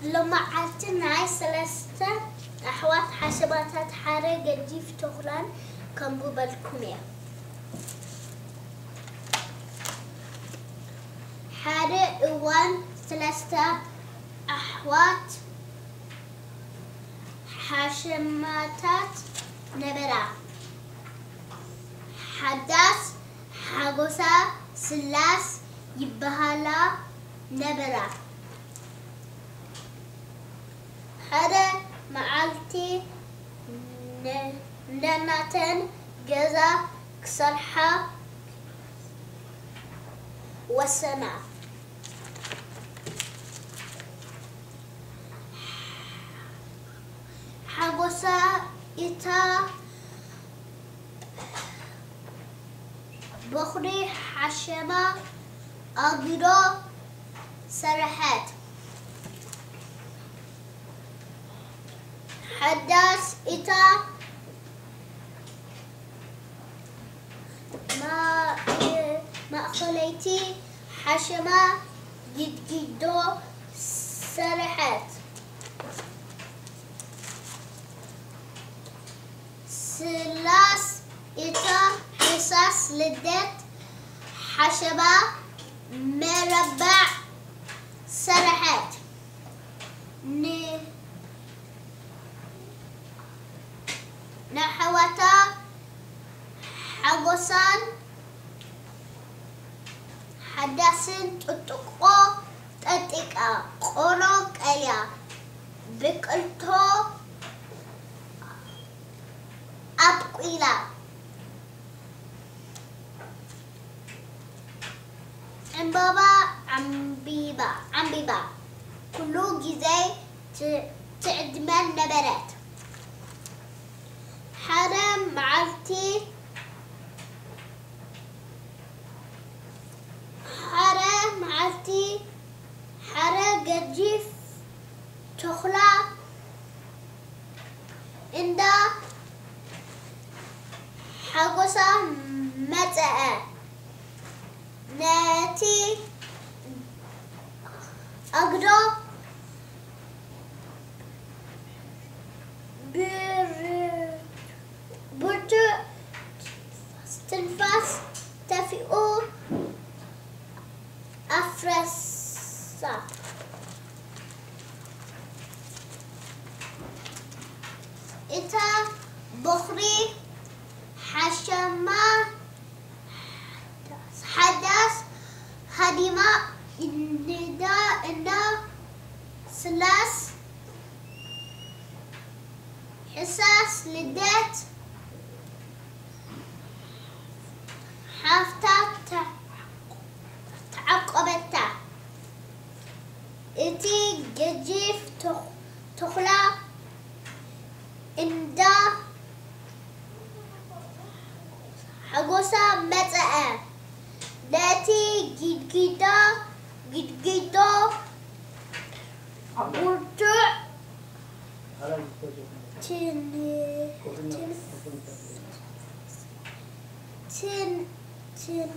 ሎማዓልቲ ናይ ሰለስተ ኣሕዋት ሓሸማታት ሓደ ገዲፍ ተኹላን ከንብበልኩም እየ። ሓደ እዋን ሰለስተ ኣሕዋት ሓሸማታት ነበራ። ሓዳስ፣ ሓጎሳ፣ ስላስ ይበሃላ ነበራ። ሓደ መዓልቲ ነ-፣ ነናተን ገዛ ክሰርሓ ወሰና። ሓጎሳ እታ በኹሪ ሓሸማ ኣጉዶ ሰርሐት። ሓዳስ እታ ማ-፣ ማእኸለይቲ ሓሸማ ጊድጊዶ ሰርሐት። ስላስ እታ ሕሳስ ልደት ሓሸማ መረባዕ ሰርሐት። ን-፣ ንኣሕዋታ ሓጎሳን ሓዳስን ጥጥቆ ጠጢቃ፣ ቆሎ ቀልያ፣ ብቅልቶ ኣብቁላ፣ ዕምባባ ዓምቢባ፣ ዓምቢባ፣ ኩሉ ግዜ ት-፣ ትዕድመን ነበረት። ሓደ መዓልቲ፣ ሓደ መዓልቲ፣ ሓደ ገጂፍ ተኹላ እንዳ ሓጎሳ መጸአ። ነቲ ኣጉዶ ብር-፣ ብርቱዕ ትንፋስ ተፊኡ ኣፍረሳ። እታ በኹሪ ሓሸማ ሓዳስ ሃዲማ እንዳ፣ እንዳ ስላስ ሕሳስ ልደት ሓፍታ ተዓ-፣ ተዓቆበታ። እቲ ገጂፍ ተኽ-፣ ተኹላ እንዳ ሓጎሳ መጸአ። ነቲ ጊድጊዳ፣ ጊድጊዶ ብርቱዕ ትን-፣ ትን-፣ ትን-፣ ትን-፣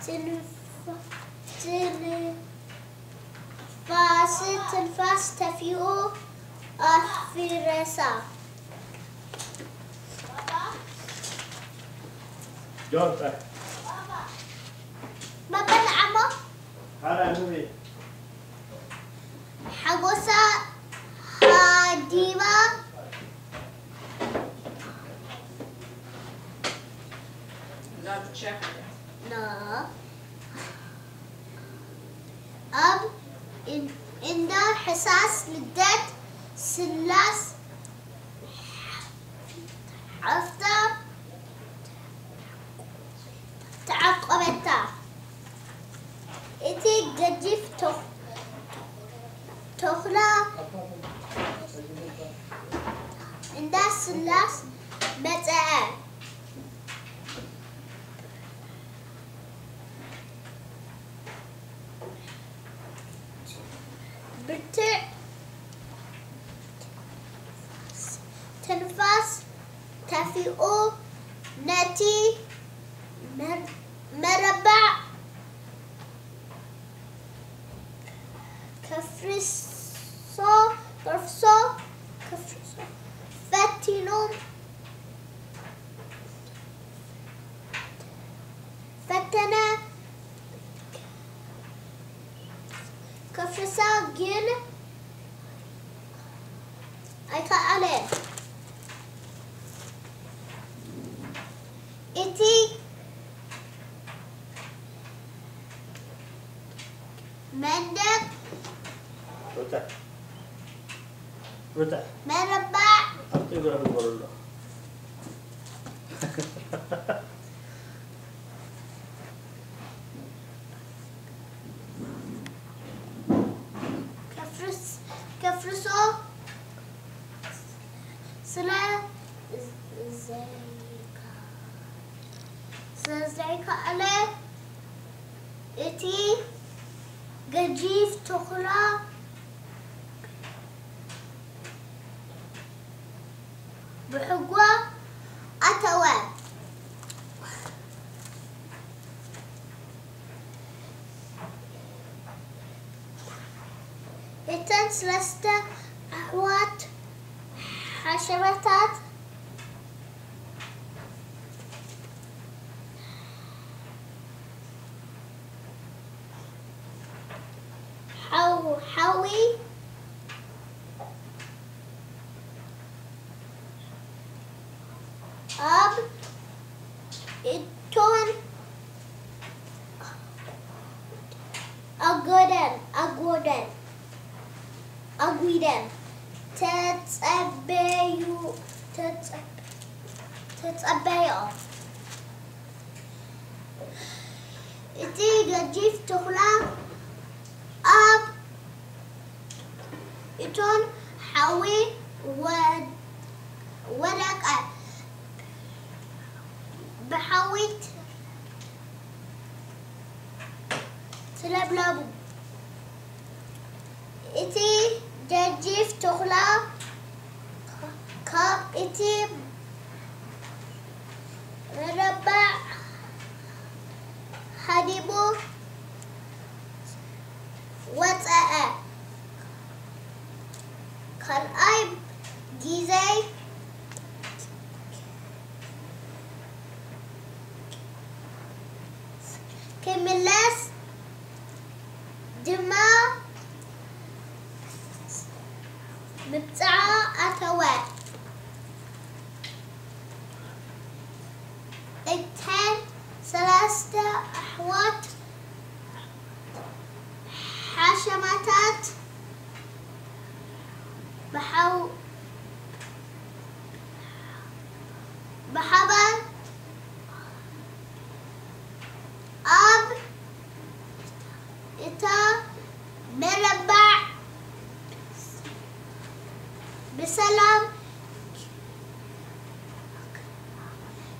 ትንፋ-፣ ትንፋስ፣ ትንፋስ ተፊኡ ኣፍረሳ። ጆርጠ። መበል ዓሞ። ሃላ ንቢ። ሓጎሳ ሃዲማ። ና። ኣብ እን-፣ እንዳ ሕሳስ ልደት ስላስ ሓፍታ ተዓቆበታ። እቲ ገጂፍ ተኽ-፣ ተኹላ እንዳ ስላስ መጸአ። ብርቱዕ ትንፋስ ተፊኡ ነቲ መር-፣ መረባዕ ከፍርሶ ከፍርሶ ከፍርሶ ፈቲኑ ፈተነ። ከፍርሳ ግን ኣይከኣለን። እቲ መንደቕ ሩታ ሩታ መረባዕ ኣብቲ እግራ ግበሩ ኣሎ። ከፍርስ ከፍርሶ ስለ ዘይካ ስለ ዘይከኣለ እቲ ገጂፍ ተኹላ ብሕጓ ኣተወ። እተን ሰለስተ ኣሕዋት ሓሸማታት ሓው- ሓዊ ኣብ እቶን ኣጎደን ኣጎደን ኣጒደን ተጸበዩ ተጸ- ተጸበዮ። እቲ ገጂፍ ተኹላ ኣብ እቶን ሓዊ ወ- ወደቀ። ብሓዊ ተለብለቡ። እቲ ገጂፍ ተኹላ ካብ እቲ መረባዕ ሃዲሙ ወጸአ። ካልኣይ ግዜ ክምለስ ድማ ምብጻዓ ኣተወ። እተን ሰለስተ ኣሕዋት ሓሸማታት ብሓው- ብሓባር ኣብ እታ መረባዕ ብሰላም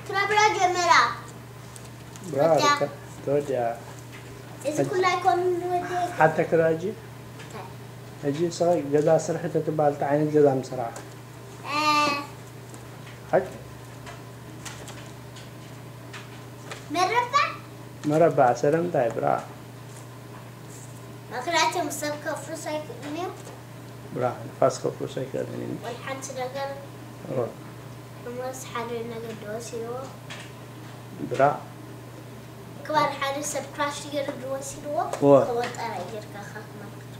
ክነብራ ጀመራ። ብራቮ ተወዲኣ። እዚ ኩላ ኣይኮኑን ወዲ ሓተክራ ሕጂ ሕጂ ንስኺ ገዛ ስርሒ ተትበሃል እንታይ ዓይነት ገዛ ምስራሕ? ሓቂ መረባ መረባ ሰለምታይ ብራ ምክንያቱም ሰብ ከፍርስ ኣይክእልን እዮም። ብራ ንፋስ ከፍርስ ኣይክእልን እዩ። ወይ ሓንቲ ነገር እወ፣ ንሞስ ሓደ ነገር ድወሲድዎ ብራ ክባር ሓደ ሰብ ክራሽ ገይሩ ድወሲድዎ እወ። ከወጠራ ጌርካ ካክመልክቱ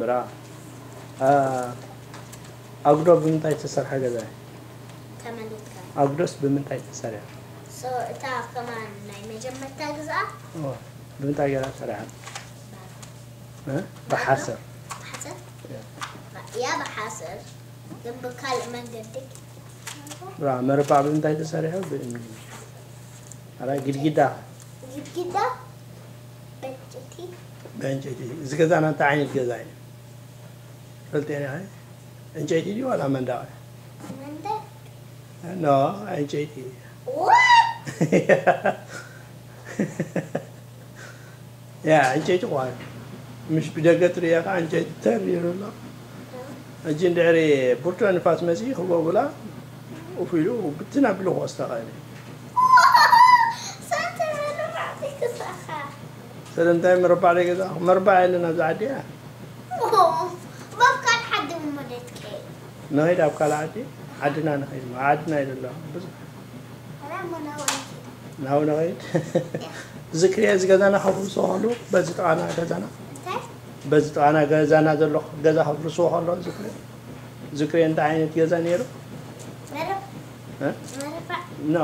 ብራ አ፣ ኣጉዶ ብምንታይ ዝተሰርሐ ገዛ እዩ? ተመሊጥካ ኣጉዶስ ብምንታይ ተሰሪሑ? ሶ እታ ከማን ናይ መጀመርታ ግዝኣ እወ፣ ብምንታይ ገይራ ሰሪሓ? እ? ብሓሰር ብሓሰር ያ ብሓሰር ግን ብካልእ መንገዲ ብራ መረባዕ ብምንታይ ተሰሪሑ? ብእምኒ። ኣራይ ግድግዳ ግድግዳ በእንጨይቲ ብዕንጨይቲ። እዚ ገዛና እንታይ ዓይነት ገዛ እዩ? ፈልጥ እየ። ዕንጨይቲ ድዩ ዋላ መንደቕ? መንደቅ ኖ፣ ዕንጨይቲ እዩ። What? ያ ዕንጨይቲ ኳ ምሽ ብደገ ትርእዮ ከዓ ዕንጨይቲ ተር ይብሉ ኣሎ። ሕጂ እንድሕሪ ብርቱዕ ንፋስ መፅኢ ክጎጉላ ኡፍ ኢሉ ብትን ኣቢሉ ክወስዳ ኽእል እዩ። ሳተ መለማዕቲ ክሳኻ ስለምንታይ መረባዕ ደይ ገዛኹም? መረባዕ የለን ኣብዚ ዓዲ እያ። ባብ ካልእ ዓዲ እሞ ደትከይ ንኸይድ ኣብ ካልእ ዓዲ። ዓድና ንኸይድ፣ ዓድና እዩ ዘሎ። ብዙሕ ኣላ እሞ ናወንቲ ናው ንኸይድ። ዝክሪ እዚ ገዛና ከፍርሶ ከሉ በዚ ጥቓና ገዛና እንታይ በዚ ጥቓና ገዛና ዘሎ ገዛ ከፍርሶ ከሎ ዝክሪ ዝክሪ እንታይ ዓይነት ገዛ ነይሩ? መረብ እ? መረባዕ ኖ፣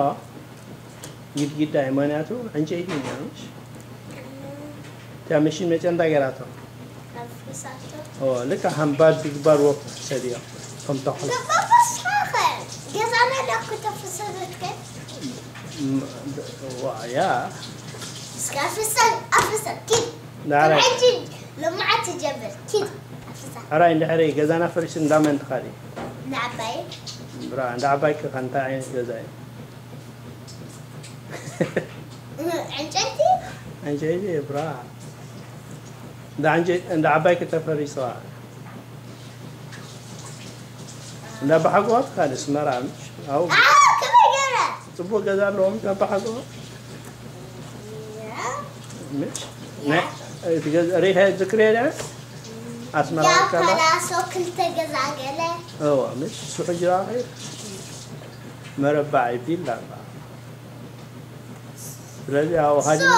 ግድግዳ እዩ። ምክንያቱ ዕንጨይቲ እዩ ነይሩ። እታ መሽን መጨንታ ገይራቶ። ኣፍርሳቶ ኦ፣ ልካ ሃምባድ ዝግባር ወፍ ሰድዮ። ከም ተኽሎ። ገባባስኻኸ ገዛና ዳኩ ተፍሰደትከ ም-፣ ዋ፣ ያ። እስከ ኣፍርሰን ኣፍርሰን ኪድ ዳዕራይ። ሕጂ ልምዓት ትጀምር ኪድ ኣፍርሳ ሕራይ እንድሕሪ ገዛና ፈሪሱ እንዳመን ትኻዲ? ንዓባይ ብራ፣ እንዳ ዓባይ ከ እንታይ ዓይነት ገዛ እዩ? ዕንጨይቲ ዕንጨይቲ ብራ። እንዳ ዕንጨ-፣ እንዳ ዓባይ ከተፈሪሰዋ። እንዳ ባሓጎ ትኻዲ ኣስመራ ምሽ? ኣው ኣዎ ከመይ ገይረ ጽቡቅ ገዛ ኣለዎም እንዳ ባሓጎ። ያ ምሽ? ናይ፣ እቲ ገዛ ሪኸ ዝክሪ ደ? ኣስመራ ያ ከላ? ፓላሶ ክልተ ገዛ ገለ እዋ፣ ምሽ? ስሑ ጅራ ኸይር? መረባዕ ቢላ። ስለዚ ኣብ ሶ ሃዲና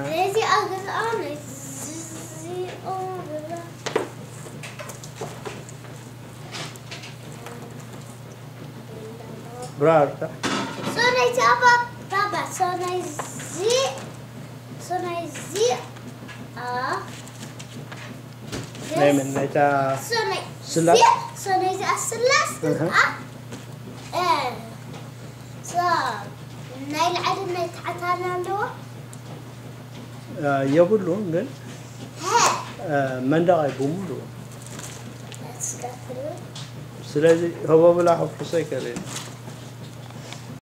ነዚ ኣገዛኣ ነዚኦ ገዛ ብራርታ። ሶ ናይቲ ኣባ ባባ ሶ ናይዚ ሶ ናይዚ ኣ ናይ መን ናይታ ሶ ናይ ስላስ? ሶ ናይዚ ኣስላስ እህ። ኣ እ ሶ ናይ ላዕሊ ናይ ታሕታን ኣለዎ የብሉን ግን ሀ መንደቕ እዩ ብሙሉ። እስከፍሉ ስለዚ ህቦብላ ከፍርሶ ይክእል እዩ።